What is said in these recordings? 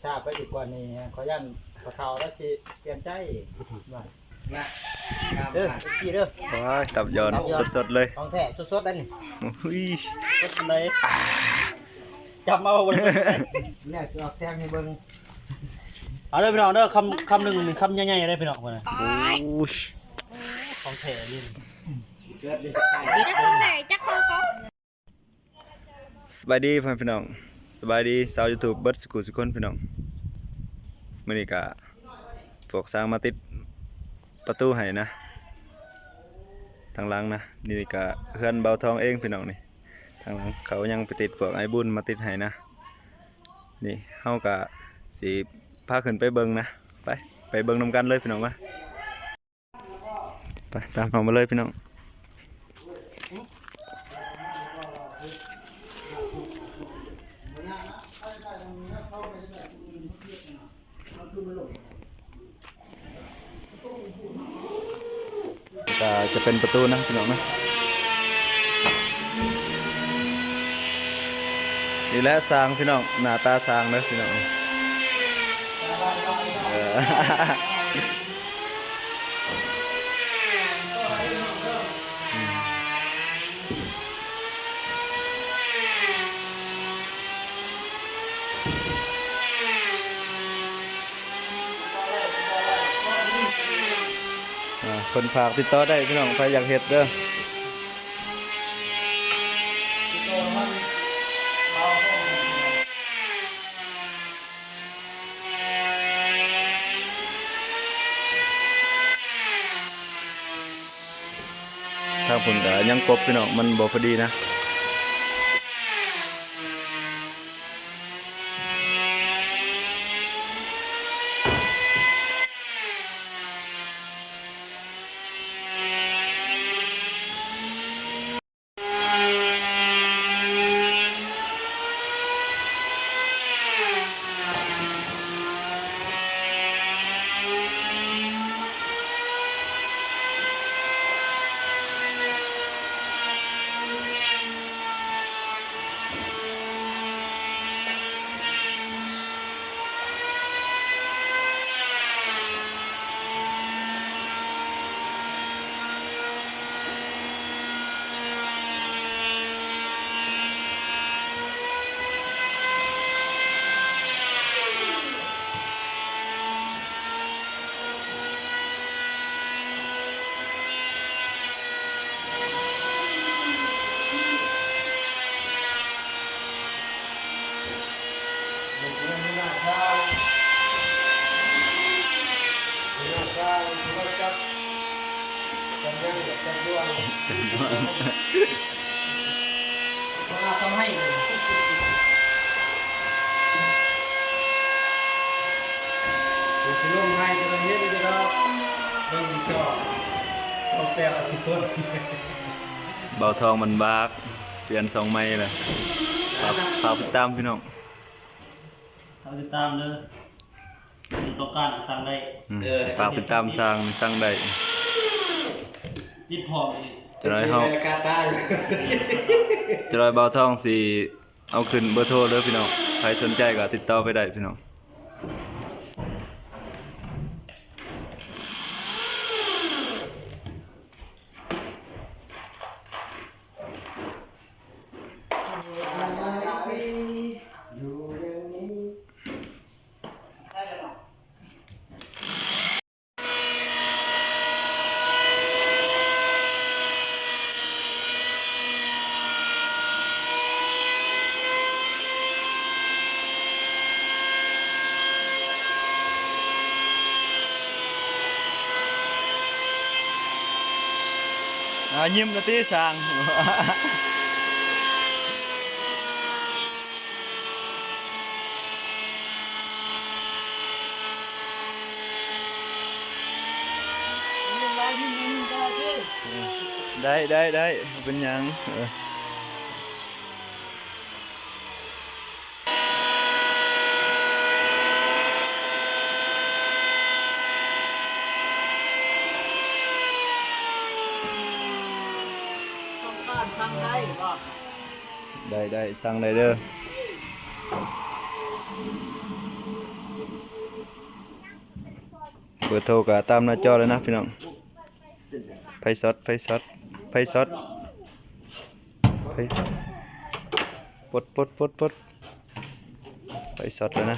ຖ້າໄປອີກກວ່ານີ້ ຂ້ອຍຢ້ານພໍ່ເຖົ້າລາວຊິປ່ຽນໃຈວ່າ ເດີ ເດີ ໂອ້ຍ ຕັບຢອນ ຕັບຢອນ ສົດໆເລີຍ ຂອງແທ້ສົດໆ ອັນນີ້ ອຸ້ຍ ສົດເລີຍ ຈັບມາບໍ່ໄດ້ ແນວຊິອອກແຊງໃຫ້ເບິ່ງ ເອົາເດີພີ່ນ້ອງເດີ ຄຳ ຄຳໜຶ່ງນີ້ ຄຳໃຫຍ່ໆເດີພີ່ນ້ອງ ໂອ້ຍ ຂອງແທ້ນີ້ ຈັກຄົນແທ້ ຈັກຄົນກໍ ສະບາຍດີພໍ່ແມ່ພີ່ນ້ອງ ສະບາຍດີຊາວຢູທູບເບິດສຸຂູສຸຄົນພີ່ນ້ອງ ມື້ນີ້ກະພວກຊ່າງມາຕິດປະຕູໃຫ້ນະ ທາງຫຼັງນະ ນີ້ກະເຮືອນບ່າວທອງເອງພີ່ນ້ອງນີ້ ທາງຫຼັງເຂົາຍັງໄປຕິດ ພວກອ້າຍບຸນມາຕິດໃຫ້ນະ ນີ້ເຮົາກະຊິພາຂຶ້ນໄປເບິ່ງນະ ໄປ ໄປເບິ່ງນຳກັນເລີຍພີ່ນ້ອງມາ. ໄປຕາມເຮົາມາເລີຍພີ່ນ້ອງ ກະຈະເປັນປະຕູນະພີ່ນ້ອງນະ ນີ້ແຫຼະຊ່າງພີ່ນ້ອງ ໜ້າຕາຊ່າງເດີພີ່ນ້ອງ ເອີ. ອ່າ ເພິ່ນຝາກຕິດຕໍ່ໄດ້ພີ່ນ້ອງ ໃຜຢາກເຮັດເດີ. ທາງພຸ້ນກະຍັງກົບພີ່ນ້ອງ ມັນບໍ່ພໍດີນະ. ບ່າວທອງມັນບາກ ປ່ຽນຊ່ອງໃໝ່ແລ້ວ ຝາກ ຝາກຕິດຕາມພີ່ນ້ອງ ຝາກຕິດຕາມເດີ ມີຕ້ອງການກະສັ່ງໄດ້ ອືມ ເອີ ຝາກຕິດຕາມສັ່ງ ສັ່ງໄດ້ ຕິດພ້ອມອີກ ຈະໄດ້ເຮົາ ຈະໄດ້ບ່າວທອງຊິເອົາຂຶ້ນເບີໂທເດີພີ່ນ້ອງ ໃຜສົນໃຈກະຕິດຕໍ່ໄປໄດ້ພີ່ນ້ອງ. ອ່າ ຍິ້ມລະຕິຊ່າງ ໄດ້ ໄດ້ ໄດ້ ບໍ່ເປັນຫຍັງ ເອີ. ຕ້ອງການສັ່ງໄດ້ບໍ່? ໄດ້ ໄດ້ ສັ່ງໄດ້ເດີ. ເບີໂທກໍຕາມໜ້າຈໍເລີຍນະພີ່ນ້ອງ. ໄຟຊັອດ ໄຟຊັອດ ໄຟຊັອດ ໄຟ ປົດ ປົດ ປົດ ປົດ ໄຟຊັອດແລ້ວນະ.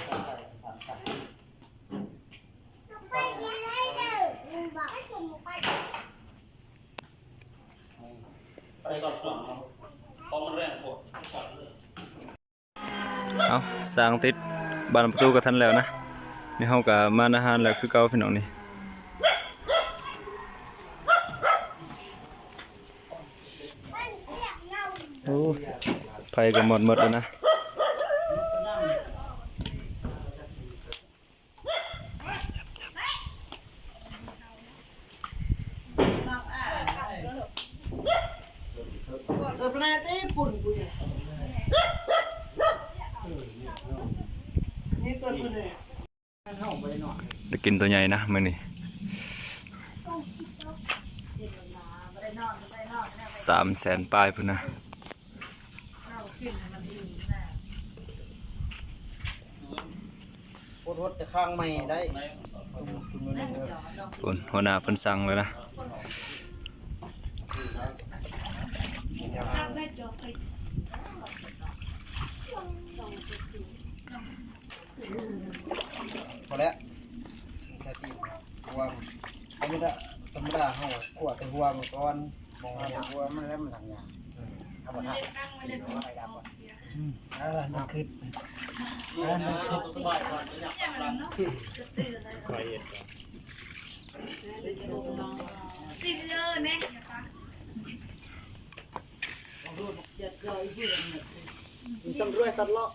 ເອົາ ສ້າງຕິດບານປະຕູກໍທັນແລ້ວນະ. ນີ້ເຮົາກໍມານາຮານແລ້ວຄືເກົ່າພີ່ນ້ອງນີ້. ໂອ້ ໄຟກໍມອດໝົດແລ້ວນະ. ໄດ້ກິນຕົວໃຫຍ່ນະມື້ນີ້ ສາມແສນປາຍພຸ້ນນະ. ໂຄດໂຫດ ແຕ່ຂ້າງໃໝ່ໄດ້. ພຸ້ນ ຫົວໜ້າເພິ່ນສັ່ງແລ້ວນະ. ພໍແລ້ວ ໃສ່ຕີນ ກວມ ທຳມະດາ ທຳມະດາເຮົາກວດແຕ່ຫົວມັນກ່ອນ. ມອງເຫັນຫົວມັນແລ້ວມັນຫຼັງຍາວ. ເອີ ເອົາບໍ່ທັນ. ອືມ ເອີ ນັ້ນຄື ເອີ ນັ້ນຄື ສຳຫຼວດຕັດເລາະ.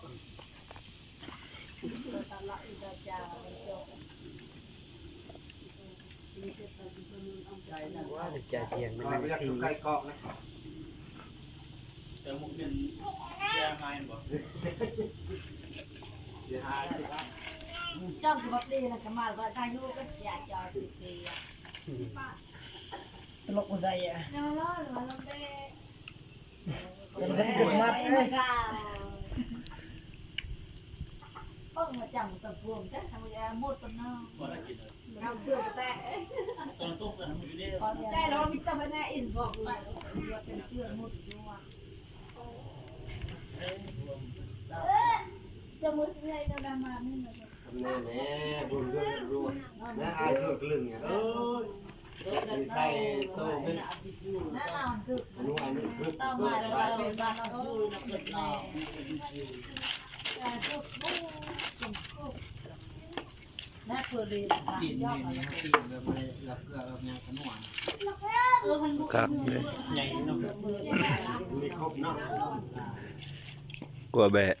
ວ່າແຕ່ຈະທຽງມັນ ມັນ ມັນ ໃກ້ກອກນະ. ເຈົ້າບໍ່ເປັນເສຍຫາຍບໍ່? ເສຍຫາຍ. ເຈົ້າຄືບໍ່ເປັນລະ ກະມາວ່າໄດ້ຢູ່ກັບເສຍເຈົ້າຊິເປຍ. ຕະຫຼົກບໍ່ໄດ້ອະ. ຄັກເດ້ ມີຄົບເນາະ ກວ່າແບະ.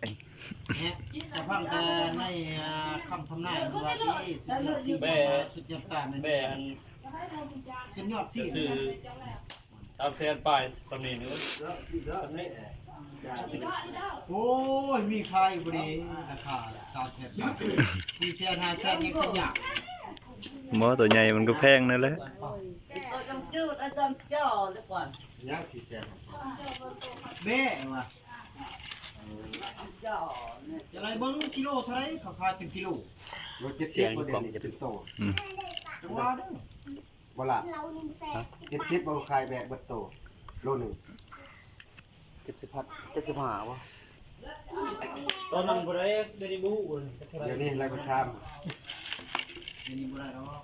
ແຕ່ຟັງແຕ່ໃນ ອ່າ ຄຳທຳນາຍວ່າ ສຸດຍອດສີ ແບະ ສຸດຍອດຕາ ແບະ ອັນ ສຸດຍອດສີ ຊື້ສາມແສນປາຍ ສ່ຳນີ້ເດີ. ໂອ້ຍ ມີຂາຍຢູ່ບໍ່ເດ ລາຄາສາມແສນປາຍ ສີ່ແສນ ຫ້າແສນ ຍັງກິນຍາກ. ບໍ່ ຕົວໃຫຍ່ມັນກໍແພງນັ້ນແຫຼະ. ຍັງສີ່ແສນ ແບະວ່າ ຈະໄດ້ເບິ່ງກິໂລເທົ່າໃດ ເຂົາຂາຍເປັນກິໂລ. ໂລເຈັດສິບບໍ່ ດຽວນີ້ເປັນໂຕ. ອືມ ຈັງຫວະເດີ ບໍ່ລະ ເຈັດສິບບໍ່ ຂາຍແບກເບິດໂຕ ໂລໜຶ່ງ ເຈັດສິບ ເຈັດສິບຫ້າບໍ່? ຕອນນັ້ນບໍ່ໄດ້ ດຽວນີ້ບໍ່ຮູ້ ດຽວນີ້ລະກໍຖາມ ດຽວນີ້ບໍ່ໄດ້ດອກ.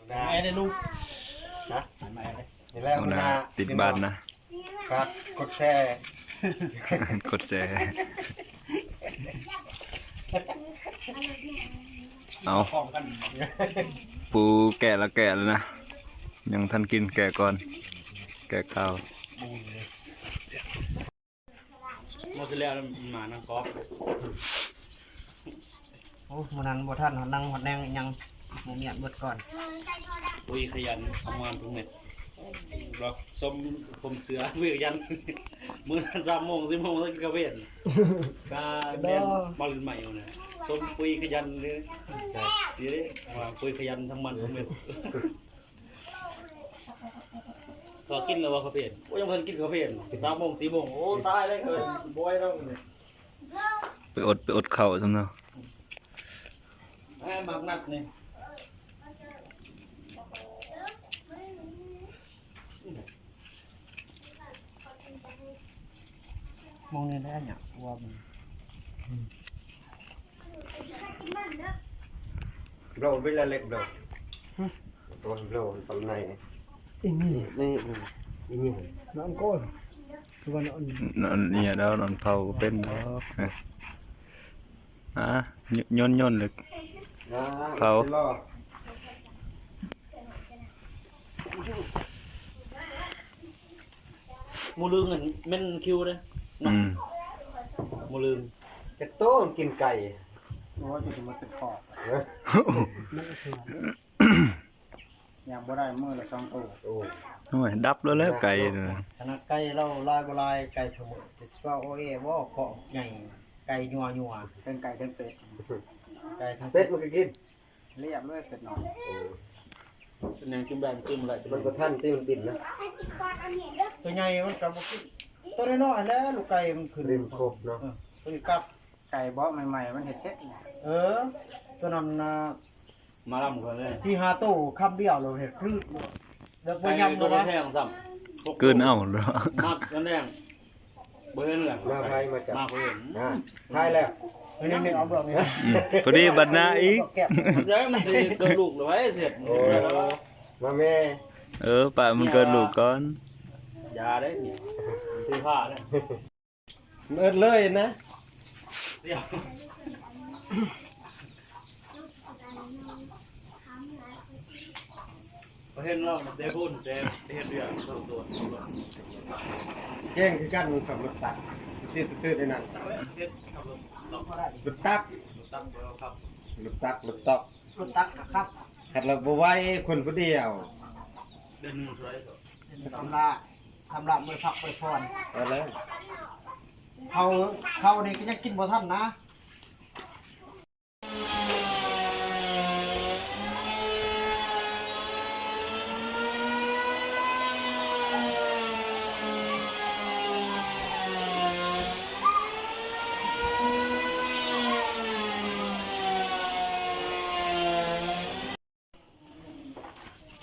ແມ່ໄດ້ລູກ ຮະ ນີ້ແຫຼະ ຫົວໜ້າຕິດບ້ານນະ. ຝາກກົດແຊ ກົດແຊ. ເອົາ ຜູ້ແກະລະແກະແລ້ວນະ ຍັງທັນກິນ ແກະກ່ອນ ແກະຂາວ. ໝົດຊິແລ້ວ ໝານັ່ງກອບ. ໂອ້ ມື້ນັ້ນບໍ່ທັນຮອດນັ່ງຮອດແນງອີ່ຫຍັງ ໝູ່ມຽນເບິດກ່ອນ. ອຸ້ຍ ຂະຫຍັນທຳງານທຸກເມັດ ບອກຊົມຜົມເສືອ ອຸ້ຍ ຂະຫຍັນ. ມື້ນັ້ນສາມໂມງ ສີ່ໂມງ ແລ້ວກິນກາເຟ ກາແມ່ນມາຫຼິ້ນໃໝ່ຢູ່ນະ. ຊົມປຸ້ຍຂະຫຍັນເລີຍ ເດ້ ວ່າປຸ້ຍຂະຫຍັນທຳງານທຸກເມັດ. ເຂົາກິນແລ້ວບໍ່ ກາເຟ? ໂອ້ຍ ຍັງບໍ່ທັນກິນກາເຟ ສາມໂມງ ສີ່ໂມງ. ໂອ້ ຕາຍແລ້ວ ບໍ່ໄຫວແລ້ວນີ້. ໄປອົດ ໄປອົດເຂົ້າຊ້ຳເນາະ. ແໝ່ ໝາກນັດນີ້ ມອງນີ້ແຫຼະຫຍັງວ່າມັນ Blow, bila leg blow? Hah? Blow, blow, pernah ini. Ini, ini, ini. Nak engkau? Cuba nak ni. ນອນເນຍແລ້ວ ນອນເຜົາກໍເປັນດອກ. ຮະ? ໂຍນ ໂຍນເລີຍ Nah, ເຜົາ ini loh. ໝູລືມນັ້ນແມ່ນຄິວເດ້ເນາະ ອືມ ໝູລືມ ຈັກໂຕມັນກິນໄກ່ ໂອ້ຍ ຈະມາເປັນຄອກ ມັນເອົາເທື່ອ ຍັງບໍ່ໄດ້ມື້ລະສອງໂຕ ໂອ້ຍ ດັບແລ້ວແຫຼະໄກ່ນະ ຂະໜາດໄກ່ລາວຫຼາຍບໍ່ຫຼາຍ ໄກ່ຂະໂມຍ ແຕ່ຊິວ່າໂອເອບໍ່ ຄອກໃຫຍ່ ໄກ່ຍົວໆ ທັງໄກ່ທັງເປັດ ໄກ່ທັງເປັດ ເປັດມັນກໍກິນ ລຽບເລີຍເປັດນ້ອຍ ເປັນຫຍັງຈຶ່ງແບນຂຶ້ນມາໄດ້ ມັນບໍ່ທັນທີ່ມັນບິນນະ ຕົວໃຫຍ່ມັນກໍບໍ່ຂຶ້ນ ຕົວນ້ອຍໆແຫຼະ ລູກໄກ່ມັນຂຶ້ນ ລິມຄົບເນາະ ເອີ ຕົວນີ້ກັບ ໄກ່ເບາະໃໝ່ໆ ມັນເຮັດເສັດ ເອີ ຕົວນັ້ນນະ ມາລຳເພິ່ນເລີຍ ສີ່ຫ້າໂຕ ຄຳດຽວໂລດ ເຮັດພືດໂລດ ແລ້ວບໍ່ຍຳໂລດນະ ແພງຊ້ຳ ກືນເອົາໂລດ ມັກກັນແດງ ບໍ່ເຫັນແຫຼະ ມາໃຜມາຈັບ ມາເພິ່ນ ອ່າ ຖ່າຍແລ້ວ ນີ້ໆ ເອົາເບິ່ງນີ້ ອືມ ພໍດີບັດໜ້າອີກ ແກ້ວ ມັນຊິເກີດລູກແລ້ວໄວ້ເສັດ ໂອ້ຍ ມາແມ່ ເອີ ປະມັນເກີດລູກກ່ອນ ຢ່າເດ້ນີ້ ຊື້ຜ້າເດ້ ເອີດເລີຍນະ ເຫັນລາວແຕ່ພຸ້ນ ແຕ່ເຮັດວຽກສ່ວນຕົວ ເກັ່ງຄືກັນ ມັນຂັບລົດຕັກ ຕື່ນໆ ໃນນັ້ນ ເຮັດຂັບລົດຕັກ ລົດຕັກ ລົດຕັກ ລົດຕັກ ລົດຕັກ ລົດຕັກກໍຂັບ ຂັບແລ້ວບໍ່ໄວ ຄົນຜູ້ດຽວ ເດືອນໜຶ່ງເທົ່າໃດກໍ ຊຳລະ ຊຳລະມື້ພັກໄປຜ່ອນ ເອົາແລ້ວ ເຂົ້າ ເຂົ້ານີ້ກໍຍັງກິນບໍ່ທັນນະ.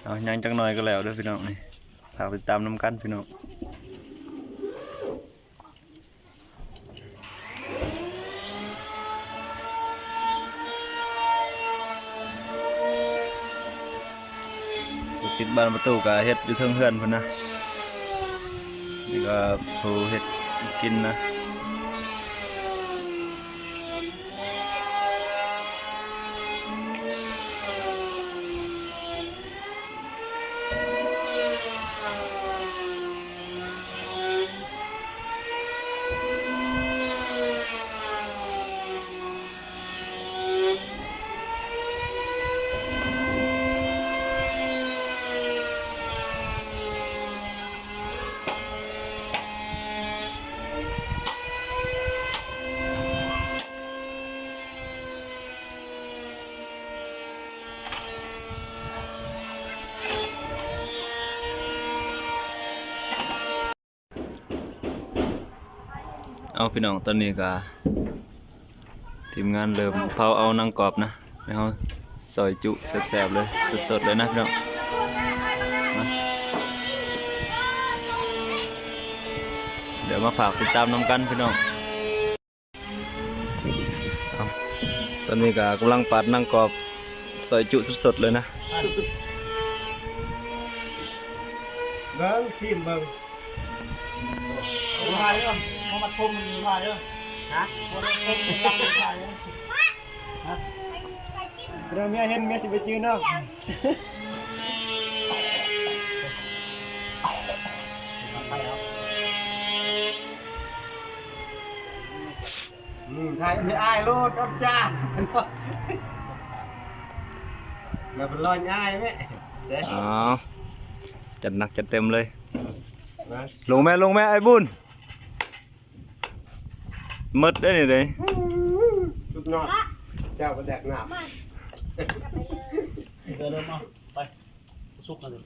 ເອົາ ຍັງຈັກໜ້ອຍກໍແລ້ວເດີພີ່ນ້ອງ ນີ້ ຝາກຕິດຕາມນຳກັນພີ່ນ້ອງ ຕິດບານປະຕູກໍເຮັດຢູ່ເທິງເຮືອນພຸ້ນນະ ນີ້ກໍຜູ້ເຮັດກິນນະ. ເອົາ ພີ່ນ້ອງ ຕອນນີ້ກະທີມງານເລີ່ມເຜົາເອົາໜັງກອບນະ ໃຫ້ເຮົາຊອຍຈຸແຊບໆເລີຍ ສົດໆເລີຍນະພີ່ນ້ອງ ມາ ດຽວມາຝາກຕິດຕາມນຳກັນພີ່ນ້ອງ. ເອົາ ຕອນນີ້ກໍກຳລັງປາດໜັງກອບ ຊອຍຈຸສົດໆເລີຍນະ ເບິ່ງ ຊີມເບິ່ງ ຖ່າຍເດີ ບໍ່ມັດຜົມມັນຖ່າຍເດີ ຮະ ບໍ່ມັດຜົມມັນຖ່າຍເດີ ຮະ ດຽວເມຍເຫັນເມຍຊິໄປຈື່ນ້ອງ. ອືມ ຖ່າຍໃຫ້ອ້າຍໂລດ ອອກຈານ ແລ້ວເພິ່ນລອຍອ້າຍແມະ ເດ້ ອໍ ຈັດໜັກຈັດເຕັມເລີຍ ນະ ລົງແມ່ ລົງແມ່ ອ້າຍບຸນ ໝົດເດ້ນີ້ເດ້ ສຸດຍອດ ເຈົ້າກໍແດກນ້ຳ ເດີນ ເດີນມາ ໄປ ສຸກນະ ເດີນ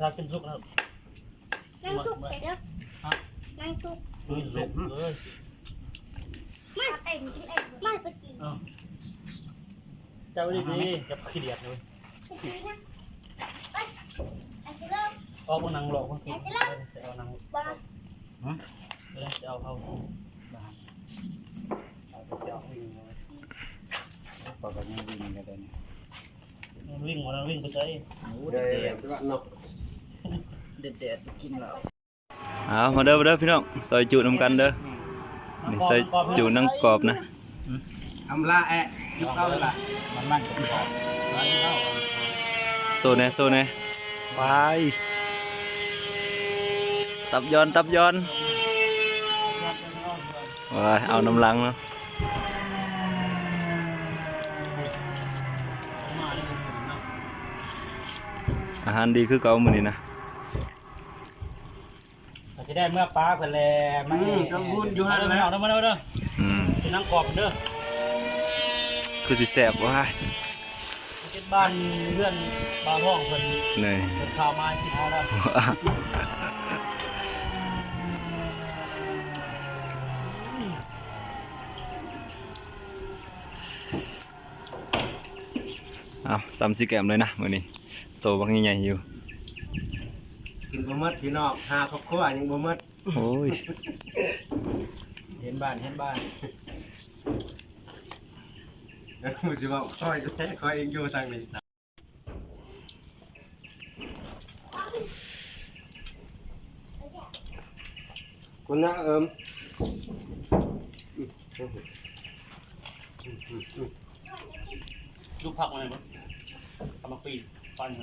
ຖ້າກິນສຸກນະ. ນັ່ງສຸກໄປເດີ ຮະ ນັ່ງສຸກ ເອີ ສຸກເລີຍ ມາ ມາໄປຈີ ເອີ ເຈົ້າດີໆ ຢ່າຂີ້ດຽດເລີຍ ໄປຈີນະ ໄປ ໄປຊິເລີ ອ ເອົານັ່ງລອກມັນກິນ ເອົານັ່ງ ຮະ ເອົາເຂົ້າ ເອົາໄປເອົາວິ່ງເລີຍ ເຂົາກໍຍັງວິ່ງຢູ່ເດ້ນີ້ ມັນວິ່ງບໍ່ ມັນວິ່ງໄປໃສ ໂອ້ ແດດໆ ເນາະ ແດດໆ ກິນແລ້ວ. ເອົາ ມາເດີ ມາເດີພີ່ນ້ອງ ຊອຍຈຸນຳກັນເດີ ນີ້ຊອຍຈຸໜັງກອບນະ ອຳລາແອະ ຈຸເອົາລະ ມັນໆ ໂຊແດ່ ໂຊແດ່ ໄປ ຕັບຍ້ອນ ຕັບຍ້ອນ ໂອ້ຍ ເອົານຳຫຼັງເນາະ ອາຫານດີຄືເກົ່າມື້ນີ້ນະ. ກໍຊິໄດ້ເມືອປາເພິ່ນແຫຼະ ອືມ ມາເຮັດ ທຳບຸນຢູ່ຫັ້ນແຫຼະ ເດີ ເດີ ເດີ ອືມ ກິນໜັງກອບເດີ ຄືຊິແຊບ ວ້າຍ ເຮັດບ້ານເຮືອນບ່າວທອງເພິ່ນ ນີ້ ເພິ່ນເຂົ້າມາກິນເອົາແລ້ວ ເອົາ ສ່ຳຊິແກ້ມເລີຍນະມື້ນີ້ ໂຕບັກໃຫຍ່ໆຢູ່ ກິນບໍ່ໝົດພີ່ນ້ອງ ຫ້າຄອບຄົວຍັງບໍ່ໝົດ ໂອ້ຍ ເຫັນບ້ານ ເຫັນບ້ານ ແລ້ວກູຊິເວົ້າ ຂ້ອຍ ຂ້ອຍເອງຢູ່ທາງນີ້ ຄຸນນະເອີມ ລູກຜັກມາໃຫ້ເບິ່ງ ເອົາມາປີນ ປັ້ນ ໂ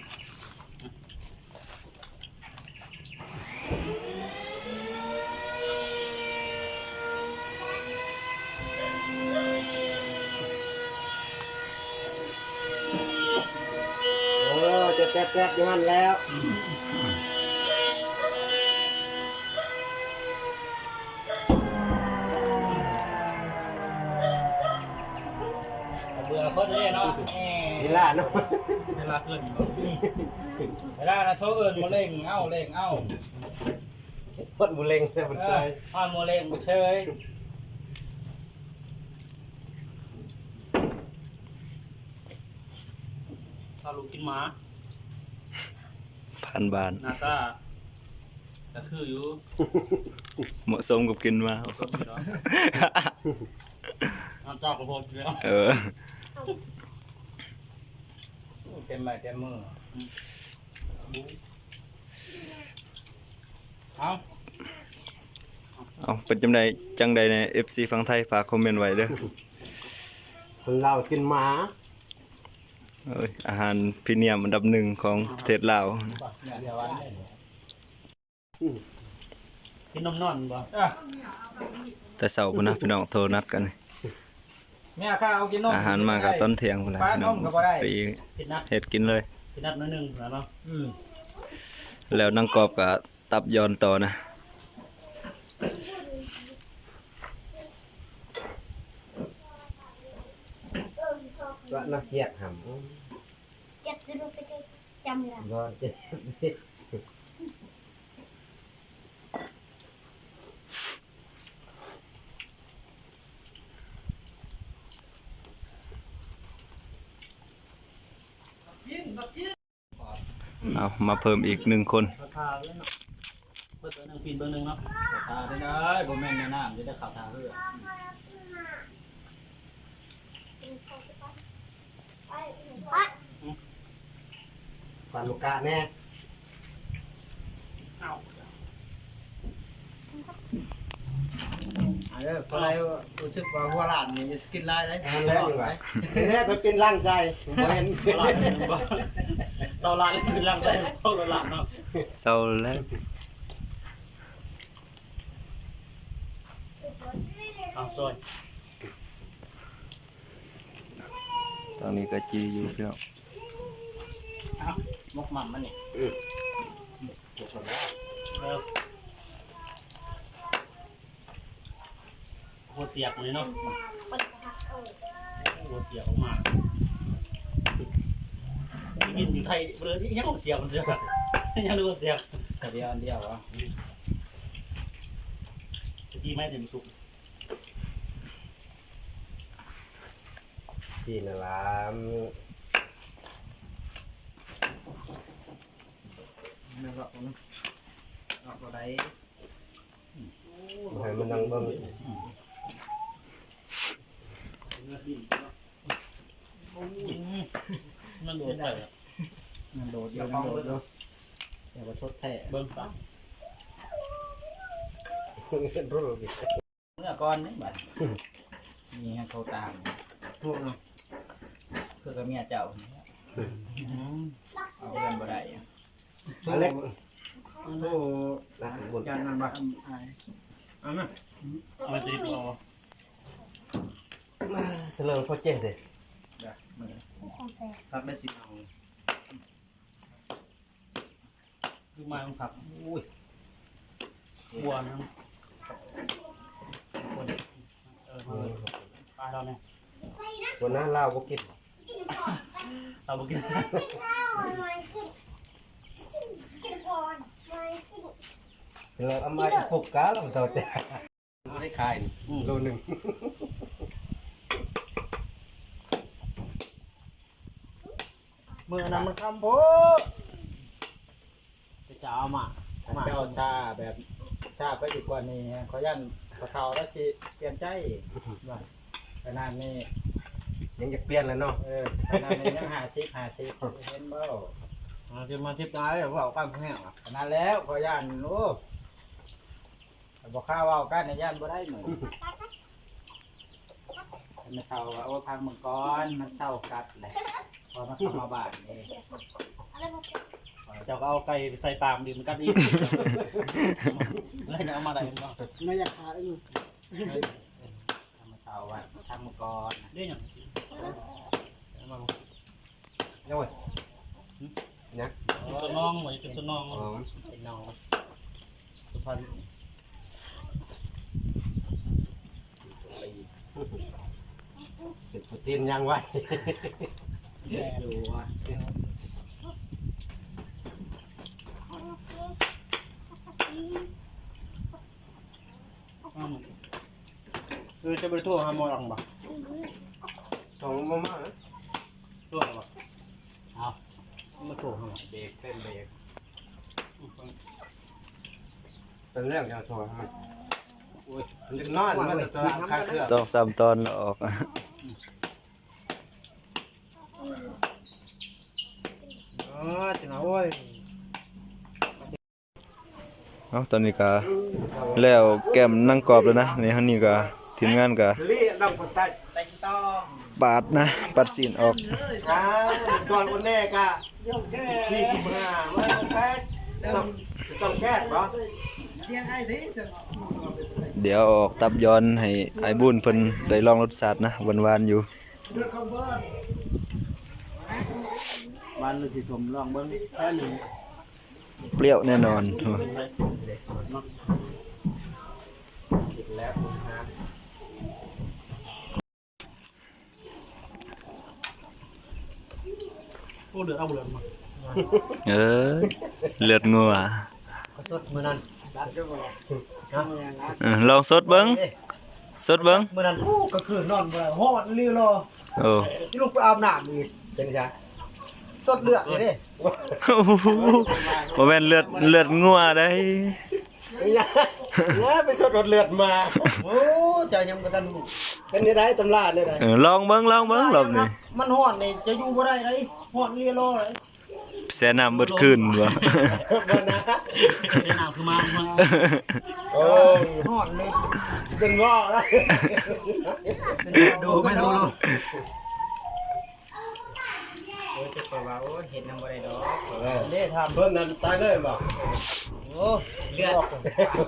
ອ້ ແຊບໆ ຢູ່ຫັ້ນແລ້ວ ເບື່ອຄົນເດ້ເນາະ ເວລາເນາະ ເວລາຂຶ້ນ ເວລານະໂທເອີ້ນໝໍເລັງ ເອົາ ເລັງ ເອົາ ຮອດໝໍເລັງແລ້ວ ເອີ ຮອດໝໍເລັງເຊີຍ ພາລູກກິນໝາ ຜ່ານບ້ານ ໜ້າຕາກໍຄືຢູ່ ເໝາະສົມກັບກິນໝາ ເໝາະສົມຢູ່ດອກ ໜ້າຕາກໍພໍດີແລ້ວ ເອີ ເຕັມໄມ້ເຕັມມື ເອົາ ເອົາ ເປັນຈັ່ງໃດ ຈັ່ງໃດແດ່ ເອັຟຊີຝັ່ງໄທ ຝາກຄອມເມັນໄວ້ເດີ ຄົນລາວກິນໝາ ເອີຍ ອາຫານພຣີມຽມອັນດັບໜຶ່ງຂອງປະເທດລາວ ກິນນົມນອນບໍ່ ແຕ່ເຊົ້າພຸ້ນນະພີ່ນ້ອງ ໂທນັດກັນ ແມ່ຂ້າເອົາກິນນົມ ອາຫານມາກໍຕອນທ່ຽງພຸ້ນແຫຼະ ປາຕົ້ມກໍບໍ່ໄດ້ ໄປເຮັດກິນເລີຍ ກິນນັດໜ້ອຍໜຶ່ງພຸ້ນນະເນາະ ອືມ ແລ້ວນາງກອບກໍຕັບຍ້ອນຕໍ່ນະ ວ່ານັກກຽດຫຳ ກຽດຄືລູກກະຕິ ຈຳໄດ້ ບໍ່ ເອົາ ມາເພີ່ມອີກໜຶ່ງຄົນ ເບິ່ງໜຶ່ງ ປີນເບິ່ງໜຶ່ງເນາະ ຖ້າໄດ້ ບໍ່ແມ່ນແມ່ນ້ຳ ຈະໄດ້ເຂົ້າທ່າເຮືອ. ປາລູກກະແດ່ ເອົາ ເອີ ຜູ້ໃດຮູ້ສຶກວ່າຫົວລ້ານນີ້ ຢ່າກິນຫຼາຍເດ້ ນັ້ນແຫຼະ ນີ້ວ່າ ນີ້ແຫຼະ ໄປເປັນຫຼັງໃສ່ ບໍ່ເຫັນ ເຊົາລ້ານ ເປັນຫຼັງໃສ່ ເຊົາລ້ານເນາະ ເຊົາແລ້ວ ເອົາ ຊອຍ ທາງນີ້ກໍຈີ່ຢູ່ພີ່ນ້ອງ ເອົາ ໝົກໝ່ຳມັນນີ້ ເອີ ຫົວສຽກນີ້ເນາະ ຫົວສຽກອອກມາ ໄດ້ຍິນຢູ່ໄທເລີຍ ຍັງຫົວສຽກ ຍັງຫົວສຽກ ອັນດຽວ ອັນດຽວ ຕະກີ້ໄມ້ເຕັມສຸກ ກິນລາມ ແມ່ ລອກ ລອກບໍ່ໄດ້ ໃຫ້ມັນນັ່ງເບິ່ງ ມັນໂດດໄປ ມັນໂດດຢູ່ ມັນໂດດຢູ່ ແຕ່ວ່າສົດແທ້ ເບິ່ງຊະ ເມື່ອກ່ອນນີ້ບັດ ມີໃຫ້ເຂົາຕາມ ພວກນັ້ນ ຄືກັບເມຍເຈົ້ານີ້ ເອົາເຮືອນບໍ່ໄດ້ ອາເລັກ ໂອ້ ນະ ຢ້ານນັ້ນບໍ່ ອັນນັ້ນ ເອົາມາຕີ ເອົາ ສະເຫຼີ່ມພໍເຈັດເດ້ ເດີ ມື້ນີ້ ຂອງແຊບ ຄັກໄດ້ຊິເອົາ ຄືມາຂອງຄັກ ໂອ້ຍ ບົວນຳ ເອີ ເອີ ປາເຮົານີ້ ຫົວໜ້າລາວບໍ່ກິນ ລາວບໍ່ກິນ ແລ້ວເອົາມາອີກ ໂຟກັສແລ້ວເຈົ້າ ບໍ່ໄດ້ຂາຍນີ້ ອືມ ໂລໜຶ່ງ ມື້ນັ້ນມັນຄ່ຳໂພດ ແຕ່ຈະເອົາມາ ຖ້າເຈົ້າຊ້າແບບ ຊ້າໄປອີກກວ່ານີ້ ຂ້ອຍຢ້ານພໍ່ເຖົ້າລາວຊິປ່ຽນໃຈ ວ່າ ຂະໜາດນີ້ ຍັງຢາກປ່ຽນແຫຼະເນາະ ເອີ ຂະໜາດນີ້ຍັງຫ້າສິບ ຫ້າສິບ ເຫັນບໍ່ ຫ້າສິບ ຫ້າສິບ ຕາຍແລ້ວ ເວົ້າກັນແຮງ ຂະໜາດແລ້ວ ຂ້ອຍຢ້ານ ໂອ້ ບໍ່ກ້າເວົ້າກັນ ຢ້ານບໍ່ໄດ້ມື້ ແມ່ເຖົ້າວ່າ ໂອ້ ພັກມື້ກ່ອນ ມັນເຊົ້າກັດແຫຼະ ພໍມັນເຂົ້າມາບ້ານເດ້ ເຈົ້າກໍເອົາໄກ່ໄປໃສ່ປາກ ມັນດີມັນກັດອີກ ແລ້ວຍັງເອົາມາໄດ້ບໍ່ ແມ່ຢາກຂາຍຢູ່ ແມ່ເຖົ້າວ່າ ທັກມື້ກ່ອນ ເດ້ຫຍັງ ເອົາມາ ໂອ້ຍ ຫຍັງ ເປັນຕົວນ້ອງ ເປັນຕົວນ້ອງ ອໍ ເປັນນ້ອງ ສຸພັນ ເປັນໂປຣຕີນຍ່າງໄວ ແມ່ນຢູ່ວ່າ ເອີ ຈະບໍ່ໄດ້ໂທຫາໝໍລອງບໍ່? ໂທບໍ່ມາເນາະ ໂທແລ້ວບໍ່? ເອົາ ມາໂທຫາ ເບກ ເປັນເບກ ເປັນແລ້ວຈະໂທຫາມັນ ໂອ້ຍ ເດັກນ້ອຍມັນກໍຕົວຂາດເຄື່ອງ ສອງສາມຕອນແລ້ວອອກ ເອີ ຈັ່ງ ໂອ້ຍ. ເອົາ ຕອນນີ້ກະແລ້ວແກ້ມນາງກອບແລ້ວນະ ນີ້ ທາງນີ້ກະທີມງານກະປາດນະ ປາດຊີ້ນອອກ ດຽວເອົາອອກຕັບຢ່ອນໃຫ້ອ້າຍບຸນເພິ່ນໄດ້ລອງລົດຊາດນະ ຫວານໆຢູ່ ຫວານຫຼືຊິສົ້ມ ລອງເບິ່ງ ແທ້ໜຶ່ງ. ປຽວແນ່ນອນ ໂອ້ ເລືອດເອົາ ເລືອດມາ ເອີ ເລືອດງົວ ເຂົາສົດມື້ນັ້ນ ເອີ ລອງສົດເບິ່ງ ສົດເບິ່ງ ມື້ນັ້ນ ໂອ້ ກາງຄືນນອນບໍ່ໄດ້ ຮ້ອນອີ່ຫຼີ ໂອ້ ຊິລຸກໄປອາບນ້ຳອີກ ເປັນຫຍັງ? ສົດເລືອດເດ້ ໂອ້ໂຫ ບໍ່ແມ່ນເລືອດ ເລືອດງົວໃດ໋ ຢ່າ ຢ່າໄປສົດເລືອດໝາ ໂອ້ ເຈົ້າຍັງບໍ່ທັນຮູ້ ເປັນແນວໃດ ຕຳລາແນວໃດ? ເອີ ລອງເບິ່ງ ລອງເບິ່ງ ລອບນີ້ ມັນຮ້ອນນີ້ ຈະຢູ່ບໍ່ໄດ້ໃດ໋ ຮ້ອນເລີຍລໍໃດ໋ ແຊ່ນ້ຳເບິດຄືນບໍ່? ບໍ່ນະ ແຊ່ນ້ຳຄືມາ ໂອ້ ຮ້ອນເລີຍ ເປັນບໍ່ລະ ດູແມ່ນ ດູ ໂອ້ຍ ແຕ່ຂ້ອຍວ່າ ໂອ້ຍ ເຮັດນຳບໍ່ໄດ້ດອກ ເອີ ເດ້ ຖາມເພິ່ນນັ້ນຕາຍເລີຍບໍ່? ໂອ້ ເລືອດ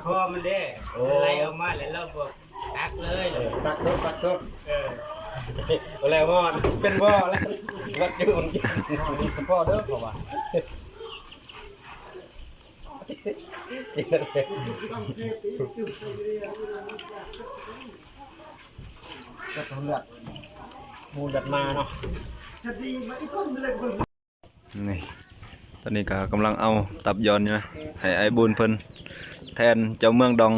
ຄອມັນເດ້ ໂອ້ ໄຫຼອອກມາແລ້ວ ລາວບອກຕັກເລີຍ ເອີ ຕັກສົດ ຕັກສົດ ເອີ ບໍ່ແລ້ວຮ້ອນ ເປັນບໍ່ລະ ມັກຢູ່ມັນກິນ ສະເພາະເດີ ເຂົາວ່າ ເລືອດ ເລືອດໝູເລືອດໝາເນາະ ນີ້ ຕອນນີ້ກໍກຳລັງເອົາຕັບຢ່ອນຢູ່ນະ ໃຫ້ອ້າຍບຸນເພິ່ນແທນເຈົ້າເມືອງດອງ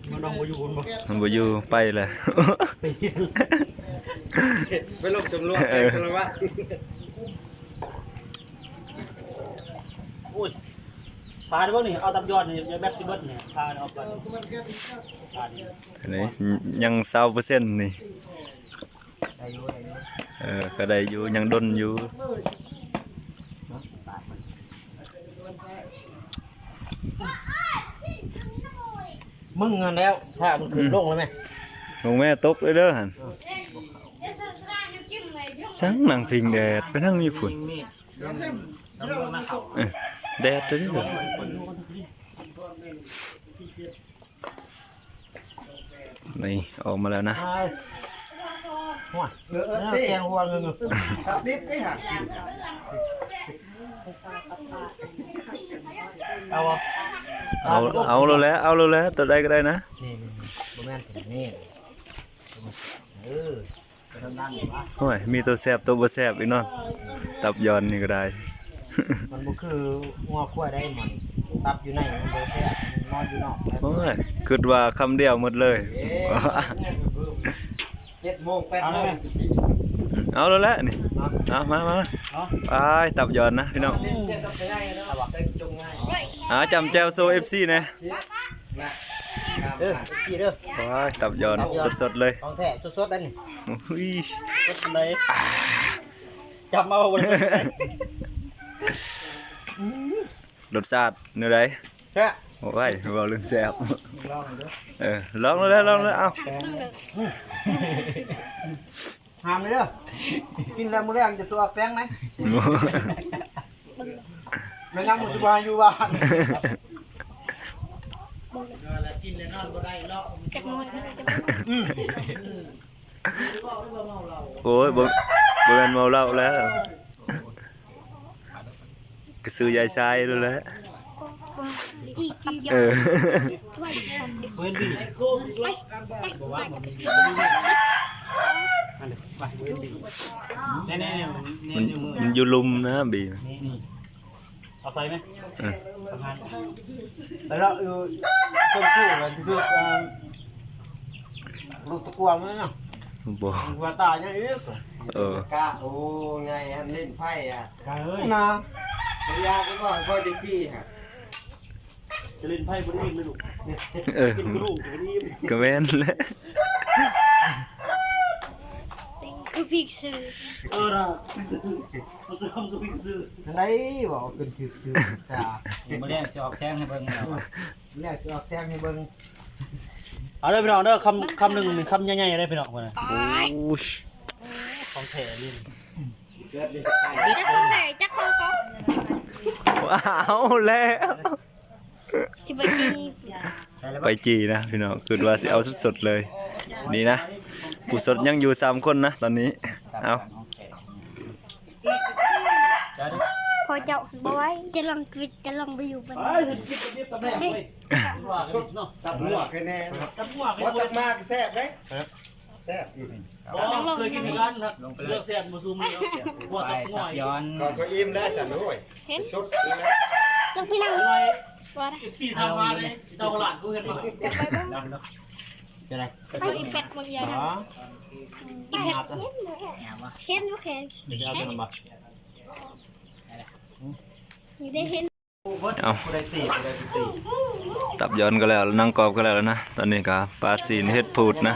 ເມືອງດອງບໍ່ຢູ່ພຸ້ນບໍ່? ມັນບໍ່ຢູ່ ໄປແລ້ວ ໄປລົບສຳຫຼວດແຂກສາລະວັດ. ໂອ້ຍ ພາໄດ້ບໍ່ນີ້? ເອົາຕັບຍອດນີ້ ແບັດຊິເບິດນີ້ ພາອອກກ່ອນ ພານີ້ ອັນນີ້ຍັງຊາວເປີເຊັນນີ້ ໄດ້ຢູ່ ໄດ້ຢູ່ ເອີ ກໍໄດ້ຢູ່ ຍັງດົນຢູ່. ມຶງຫັ້ນແລ້ວ ພາມັນຂຶ້ນ ອືມ ລົງແລ້ວແມ່ ລົງແມ່ ຕົກເດີຫັ້ນ ເອີ ສັງນັ່ງພິງແດດ ໄປນັ່ງຢູ່ພຸ້ນ ເອີ ແດດເດີ ນີ້ອອກມາແລ້ວນະ ໂອ້ຍ ເອີ ເອີ ແກງຫົວເງິນ ຕັບດິບໄດ້ຫາກິນ ເອົາບໍ່? ເອົາ ເອົາໂລດແຫຼະ ເອົາໂລດແຫຼະ ຕົວໃດກໍໄດ້ນະ ນີ້ໆ ບໍ່ແມ່ນ ນີ້ ເອີ ໂອ້ຍ ມີຕົວແຊບຕົວບໍ່ແຊບອີກເນາະ ຕັບຍອນນີ້ກໍໄດ້ ມັນບໍ່ຄືງົວຄວາຍໄດ໋ ມັນຕັບຢູ່ໃນມັນບໍ່ແຊບ ມັນນອນຢູ່ນອກ ໂອ້ຍ ຄິດວ່າຄຳດຽວໝົດເລີຍ ເອີ ເຈັດໂມງ ແປດໂມງ ເອົາແລ້ວແຫຼະນີ້ ເອົາ ມາ ມາ ມາ ໄປ ຕັບຍອນນະພີ່ນ້ອງ ເອົາບໍ່? ອ່າ ຈ້ຳແຈ່ວໂຊເອັຟຊີແດ່. ເດີ ເອັຟຊີເດີ ໂອ້ຍ ຕັບຍອນ ຕັບຍອນ ສົດໆເລີຍ ຂອງແທ້ສົດໆເດ້ນີ້ ໂອ້ຍ ສົດປານໃດ ຈຳເອົາບໍ່ໄດ້ ລົດຊາດແນວໃດ? ແຊບ ໂອ້ຍ ເວົ້າເລື່ອງແຊບ ລອງເດີ ເອີ ລອງເລີຍ ລອງເລີຍ ເອົາ ຫ້າມເດີ ກິນແລ້ວມື້ແລງຈະຕົວແປງໄດ໋ ແມ່ນຫຍັງມັນຊິບໍ່ໃຫ້ຢູ່ບ້ານ ກິນແລ້ວນອນບໍ່ໄດ້ເນາະ ຈັກໜ້ອຍ ອືມ ໂອ້ຍ ບໍ່ ບໍ່ແມ່ນເມົາເຫຼົ້າແລ້ວ ກະຊື່ຍາຍຊາຍໂລດແຫຼະ ຈີ່ ຈີ່ ເອີ ແນ່ໆໆ ມັນ ມັນຢູ່ລຸ່ມນະບີ ນີ້ ເອົາໃສ່ໄໝ? ເອີ ແລ້ວຢູ່ຕົ້ນຄູ້ນະ ຄື ເອີ ລູກຕະກວມນັ້ນນະ ບໍ່ ຫົວຕາໃຫຍ່ອີກ ເອີ ກະ ໂອ້ ໃຫຍ່ຫັ້ນ ຫຼິ້ນໄພ້ອະ ກະເອີຍ ນະ ບໍ່ຢາກບໍ່ ພໍຈະຈີ່ຫັ້ນ ຈະຫຼິ້ນໄພ້ບໍ່ໄດ້ອີກເລີຍລູກ ເອີ ກິນກະດູກບໍ່ໄດ້ອີກ ກະແມ່ນແຫຼະ ຄືພິກຊື່ ເອີນະ ບໍ່ເຊື່ອຄືພິກຊື່ ຈັ່ງໃດເວົ້າຂຶ້ນພິກຊື່ສາ ມື້ແລງຊິອອກແສງໃຫ້ເບິ່ງແລ້ວ ແລ້ວຊິອອກແຊມໃຫ້ເບິ່ງ ເອົາເດີພີ່ນ້ອງເດີ ຄຳ ຄຳໜຶ່ງນີ້ຄຳໃຫຍ່ໆເດ້ພີ່ນ້ອງ ໂອ້ຍ ຂອງແທ້ອີ່ຫຼີ ຈັກຄົນແດ່ ຈັກຄົນກໍ ເອົາແລ້ວ ຊິໄປຈີ່ ໄປຈີ່ນະພີ່ນ້ອງ ຄິດວ່າຊິເອົາສົດໆເລີຍ ນີ້ນະ ຜູ້ສົດຍັງຢູ່ສາມຄົນນະຕອນນີ້ ເອົາ ພໍ່ເຈົ້າບໍ່ໄວ້ ຈະລອງ ຈະລອງໄປຢູ່ບ້ານ ຕັບຫົວແຄ່ແນ່ ຕັບຫົວ ບໍ່ຕັບມາກະແຊບເດ້ ແຊບ ບໍ່ເຄີຍກິນຄືກັນນະ ເລືອກແຊບບໍ່ຊຸມເລີຍ ຫົວຕັບງົວ ເຂົາກໍອີ່ມແລ້ວຊັ້ນ ໂອ້ຍ ສຸດແລ້ວ ຕ້ອງຊິນັ່ງ ເອັຟຊີຖາມຫາເດ້ ເຈົ້າຫຼານຜູ້ເຫັນມາ ໄປເບິ່ງ ເປັນໄງ? ໄປອີແພັດເບິ່ງຢາ ອີແພັດ ເຫັນບໍ່ແຂງ ເອົາ ຕັບຍອນກໍແລ້ວ ໜັງກອບກໍແລ້ວນະ ຕອນນີ້ກໍປາດຊີ້ນເຮັດພູດນະ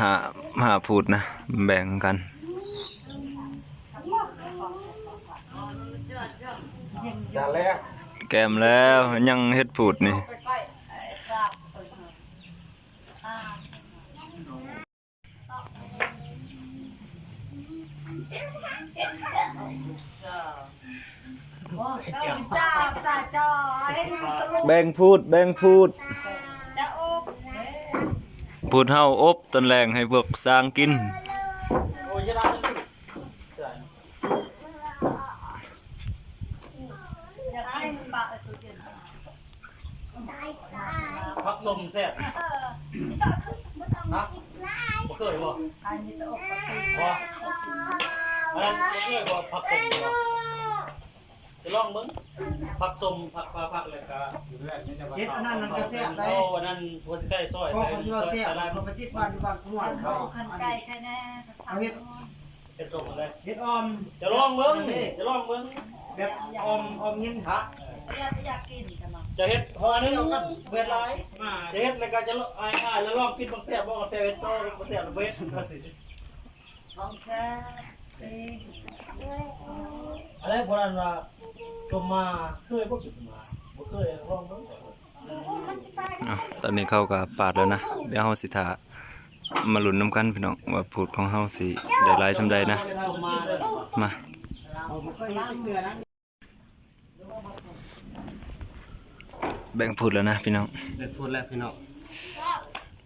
ຫ້າ ຫ້າພູດນະ ແບ່ງກັນ ແກ້ມແລ້ວ ຍັງເຮັດພູດນີ້. ແບ່ງພູດ ແບ່ງພູດ ພູດເຮົາອົບຕອນແລງໃຫ້ພວກຊ້າງກິນ. ຜັກສົ້ມແຊບ ຮະ ບໍ່ເຄີຍບໍ່? ອັນນັ້ນບໍ່ເຄີຍບໍ່? ຜັກສົ້ມບໍ່? ຈະລອງເບິ່ງ ຜັກສົ້ມ ຜັກ ຜັກ ແລ້ວກະ ເຮັດອັນນັ້ນມັນກະແຊບໄດ໋ ເອົາອັນນັ້ນຫົວຊິໄກ່ຊອຍ ເພາະເຂົາຊິວ່າແຊບ ເຂົາໄປຕິດບ້ານຢູ່ບ້ານຂະມວນ ເອົາຄັນໄກ່ໃສ່ແດ່ ເອົາເຮັດ ເຮັດສົ້ມເລີຍ ເຮັດອ່ອມ ຈະລອງເບິ່ງ ຈະລອງເບິ່ງ. ແບບອອມ ອອມເງິນທະ ຢາກ ຢາກກິນ ຈະເຮັດຫໍ່ໜຶ່ງ ເຮັດຫຼາຍ ຈະເຮັດແລ້ວກໍຈະ ອ້າຍ ອ້າຍ ແລ້ວລອງກິນ ບໍ່ແຊບ ບໍ່ແຊບ ເຮັດຕໍ່ ບໍ່ແຊບ ເຮັດ ວ່າຊິ ຂອງແທ້ ອັນໃດ ພວກນັ້ນວ່າ ສົມມາ ເຄີຍບໍ່ກິນ ສົມມາ ບໍ່ເຄີຍ ລອງເບິ່ງ. ເອົາ ຕອນນີ້ເຂົາກໍປາດແລ້ວນະ ດຽວເຮົາຊິຖ້າມາລຸ້ນນຳກັນພີ່ນ້ອງ ວ່າພູດຂອງເຮົາຊິໄດ້ຫຼາຍສ່ຳໃດນະ ມາ ແບ່ງພູດແລ້ວນະພີ່ນ້ອງ ແບ່ງພູດແລ້ວພີ່ນ້ອງ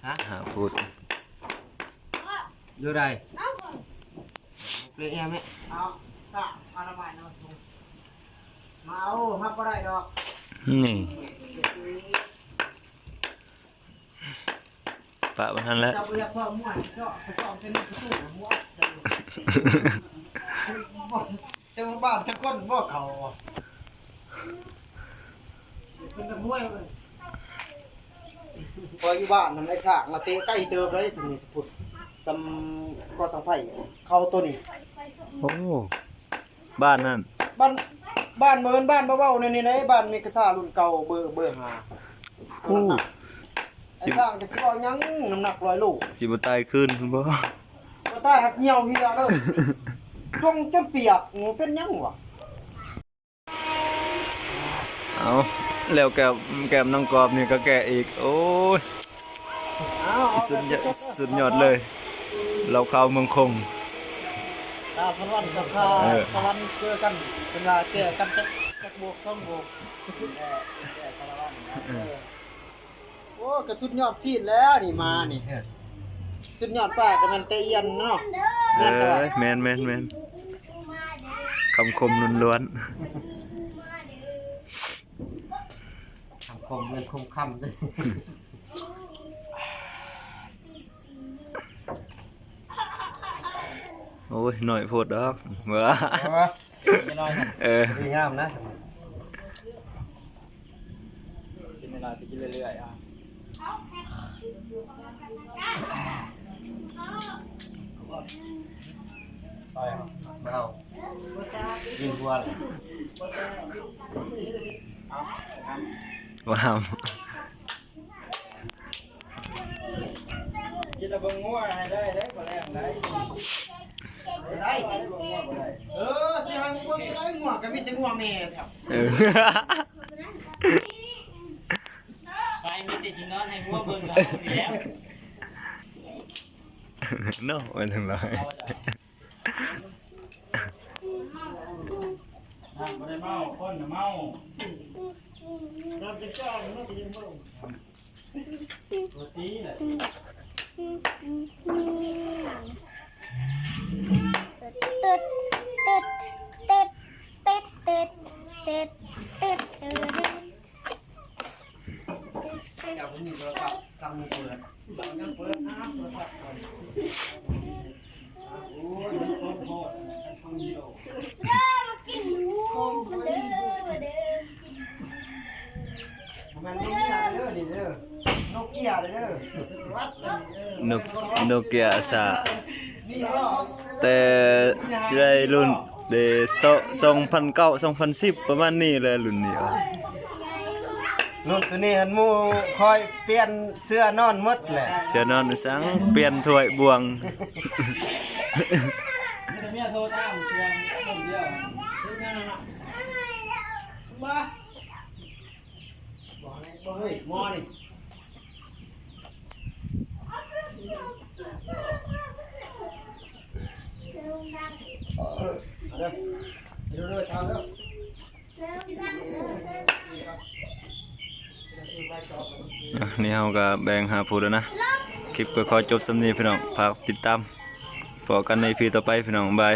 ຮະ ຫ້າພູດ ຢູ່ໃດ ເປັນຫຍັງແມ່ ເອົາ ສາອະນາໄມນະ ມາເອົາ ຮັບບໍ່ໄດ້ດອກ ນີ້ ປະມັນຫັ້ນແຫຼະ ເຈົ້າບໍ່ຢາກຊອກມົ້ວ ຊອກ ຊອກເປັນປະຕູນະ ມົ້ວ ເຈົ້າ ເຈົ້າບ້ານຈັກຄົນບໍ່ເຂົາ ເປັນນັກມວຍເວີ້ຍ ພໍຢູ່ບ້ານນັ້ນ ໄອ້ຊ້າງມາເຕະໄກເຕີບເລີຍ ສ່ຳນີ້ສະພຸດ ສ່ຳກໍສັງໄພ ເຂົ້າໂຕນີ້ ໂອ້ ບ້ານນັ້ນ ບ້ານ ບ້ານ ບໍ່ແມ່ນບ້ານເວົ້າໆ ແນວນີ້ເດ້ ບ້ານເມກະຊາລຸ້ນເກົ່າ ເບີ ເບີຫ້າ ໂອ້ ໄອ້ຊ້າງຈະຊິເວົ້າຫຍັງ ນ້ຳໜັກຮ້ອຍໂລ ຊິບໍ່ຕາຍຄືນພຸ້ນບໍ່? ບໍ່ຕາຍ ຮັກຫ່ຽວເຫື່ອເລີຍ ຈົງຈົນປຽກ ໂອ້ ເປັນຫຍັງວະ? ເອົາ ແລ້ວແກ້ມ ແກ້ມນ້ອງກອບນີ້ກໍແກະອີກ ໂອ້ຍ ເອົາ ເອົາ ສຸດຍອດ ແບບ ສຸດຍອດເລີຍ ເຫຼົ້າຂາວເມືອງຄົງ ຕາສະຫວັນກັບ ເອີ ສະຫວັນເຈີກັນ ເພິ່ນວ່າແກ້ກັນຈັກ ຈັກໂບກສອງໂບກ ແກ້ ແກ້ສາລະວັນ ເອີ. ໂອ້ ກະສຸດຍອດຊີ້ນແລ້ວນີ້ ມານີ້ ເອີ ສຸດຍອດປາກະແມ່ນແຕ່ອຽນເນາະ ເອີ ແມ່ນແຕ່ວ່າ ແມ່ນໆໆ ຄຳຄົມລ້ວນໆ ຄຳຄົມແມ່ນຄົມຄຳ. ໂອ້ຍ ໜ້ອຍໂພດດອກ ເອີ ເອີ ດີງາມນະ ກິນເວລາ ໄປກິນເລື້ອຍໆ ອ່ະ ໄປ ບໍ່ເອົາ ກິນຫົວແຫຼະ ບໍ່ຫ້າມ. ກິນລະເບິ່ງງົວໃຫ້ໄດ້ເດີ ບໍ່ແລງໄດ້ ໄດ້ ເອີ ຊິໃຫ້ເບິ່ງໄດ້ ງົວກໍມີແຕ່ງົວແມ່ແທ້ ເອີ ໄປມີແຕ່ຊິນອນໃຫ້ງົວເບິ່ງແລ້ວ ເນາະ ແມ່ນຈັ່ງໃດ. ນ້ຳບໍ່ໄດ້ເມົາ ຄົນນະເມົາ ນ້ຳຈະຈ້ອງ ມັນກໍຍັງເມົາ ຕົວຕີແຫຼະ ຕຶດ ຕຶດ ຕຶດ ຕຶດ ຕຶດ ຕຶດ ຕຶດ ຕຶດ. ເຈົ້າບໍ່ມີໂທລະສັບ ສັ່ງເປີດ ເຈົ້າຍັງເປີດ ອ່າ ໂທລະສັບກ່ອນ ໂອ້ຍ ມັນຄົນໂພດ ຄົນດຽວ ເດີ ມາກິນໜູ ມາເດີ ມາເດີ ມາກິນໜູ ບໍ່ແມ່ນໂນເກຍເດີ ນີ້ເດີ ໂນເກຍເດີ ໂນ ໂນເກຍອາສາ ມີບໍ່? ແຕ່ໄດ້ລຸ້ນເດ ສອງພັນເກົ້າ ສອງພັນສິບ ປະມານນີ້ແຫຼະ ລຸ້ນນີ້ ລຸ້ນໂຕນີ້ຫັ້ນໝູ່ຂ້ອຍປ່ຽນເສື້ອນອນໝົດແຫຼະ ເສື້ອນອນອີຫຍັງ ປ່ຽນຖ້ວຍບ່ວງ ມີແຕ່ເມຍໂທຕາມເທື່ອຄົນດຽວ ບໍ່ ບໍ່ໃຫ້ ບໍ່ໃຫ້ໝໍນີ້ ເອົາເດີ ເດີ ເດີ ເອົາເດີ ອ່ະ ນີ້ເຮົາກໍແບ່ງຫາຜູ້ແລ້ວນະ ຄລິບກໍຂໍຈົບສ່ຳນີ້ພີ່ນ້ອງ ຝາກຕິດຕາມ ພໍ້ກັນໃນອີພີຕໍ່ໄປພີ່ນ້ອງ ບາຍ.